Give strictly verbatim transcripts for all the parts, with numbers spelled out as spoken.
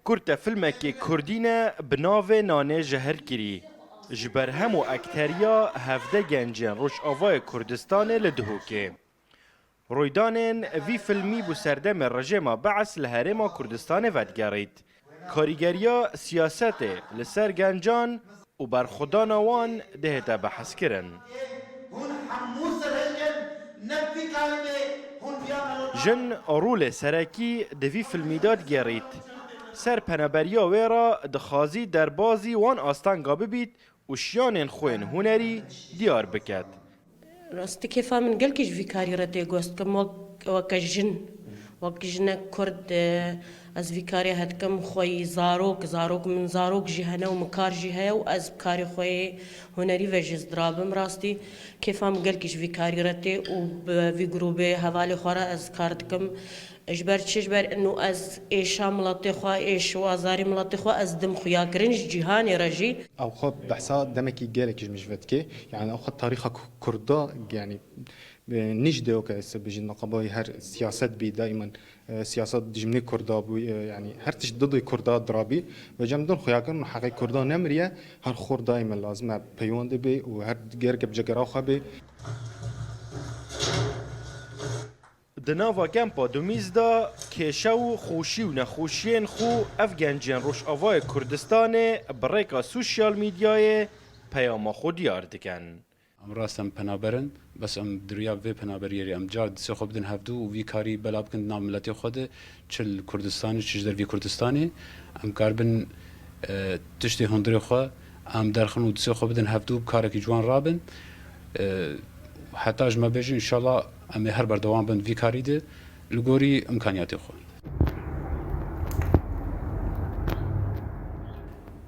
Kurte filmekê kurdî ne bi navê Nanê Jehirkirî. Ji ber hemû ekteriya hevdeh gencên Rojavayê Kurdistanê li Duhokê. Rûydanên vî filmî bû serdemê rejêma Bees li Herêma Kurdistanê vedigerît. Karîgeriya siyasetê li ser gencan û berxwedana wan dihête behskirin. Hûn hemû serhişk in, ne bi vî karî bê, hûn biya melûl. Jin rolê serekî di vî filmî de digerît. Ser penaberiya wê re dixwazî derbazî wan astanga bibît û şiyanên xwe yên hunerî diyar biket. Rastî kêfa min gelkî ji vî karî re tê, gost kim wek, weke jin, wek jinek kurd, e, ez vî karê hedikim, xweyî zarok, zarok min zarok jî hene û min kar jî heye û ez bi karê xwe yê hunerî ve jî ez dirabim. Rastî kêfa min gelkî ji vî karî re tê û bi vî grûbê hevalê xwe re ez kar dikim. Ji ber çi? Ji ber ino ez êşa miletê xwe, êş û azarê miletê xwe ez dim xuya kirin ji cîhanê re jî. Ew xwe behsa demekî gelekî ji min ji ve dike. Yani ew xwe tarîxa ku-, Kurda, yani, e, nî ji dê weke ez bêjin, meqabayî her siyaset bî, daimen, e, siyaset dijminê Kurda bû, e, yani her tişt didê Kurda dirabî. Ve cem din xuya kirin û heqê Kurda nemiriye, her xor daimen lazim e peywendê bê û her gerek bi cegera xwe bê. Di nava kempa Dumîz de kêşe û xweşî û nexweşiyên xwe ev gencên Rojavayê Kurdistanê bi rêka sosyal medyayê peyama xwe diyar dikin. Em rast em penaber in, bes em di riya vê penaberiyê re em car distê xwe bidin hevdû û vî karî bela bikin di nav miletê xwe de, çi li Kurdistanê, çi ji dervî Kurdistanê. Em karibin, e, tiştê hundirê xwe em derxin û distê xwe bidin hevdû bi karekî ciwan rabin. E, heta ji me bêjin, înşallah em ê her berdewam bin vî karî de li gorî îmkaniyatê xwe.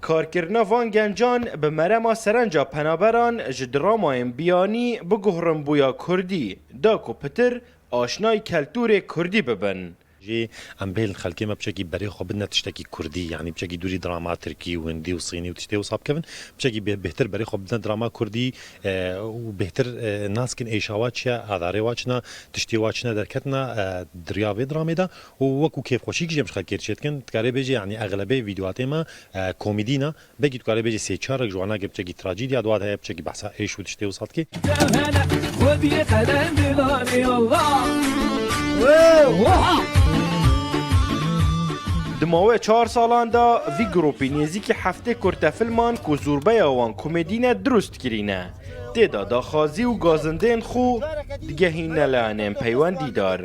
Karkirina van gencan bi merema serenca penaberan ji dramayên biyanî biguhrin bûya kurdî, da ku pitir aşnayî keltûrê kurdî bibin. Jî em bêhn xelkê me piçekî berê xwe bidine tiştekî kurdî, yanî piçekî dûrî drama tirkî û hindî û sînî û tiştê wisa bikevin, piçekî bê-, bêhtir berê xwe bidine drama kurdî, e, û bêhtir, e, nas kin êşa wa çi ye, azarê wa çi ne, tiştê wa çi ne derketina, e, di riya vê dramê de û wekû kêfxweşîk jî em ji xelkê re çêdikin. Dikarê bêjê, yanî exlebê vîdeoatê me, e, komîdî ne. Belkî tu karê bêjî sê çarek ji wana ge piçekî trajîdya, di wa de heye piçekî behsa êş û tiştê wisa dike. Di mawê çar salan de vî grûpî nêzîkî heftê kurtefilman ku zûrbeya wan komedî ne dirust kirîne. Tê de daxwazî û gazindên xwe digehîne layanên peywendîdar.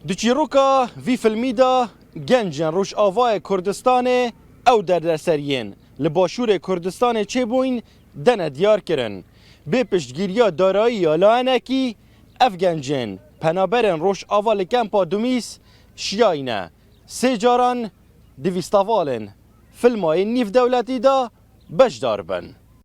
Di çîroka vî filmî de gencên Rojavayê Kurdistanê ew derdeseriyên li Başûrê Kurdistanê çêbûyîn dene diyar kirin. Bê piştgiriya darayî ya layenekî ev gencên penaberên Rojava li kempa Dumîs şiyayîne sê caran di fîstîvalên filmayên nîvdewletî de beşdar bin.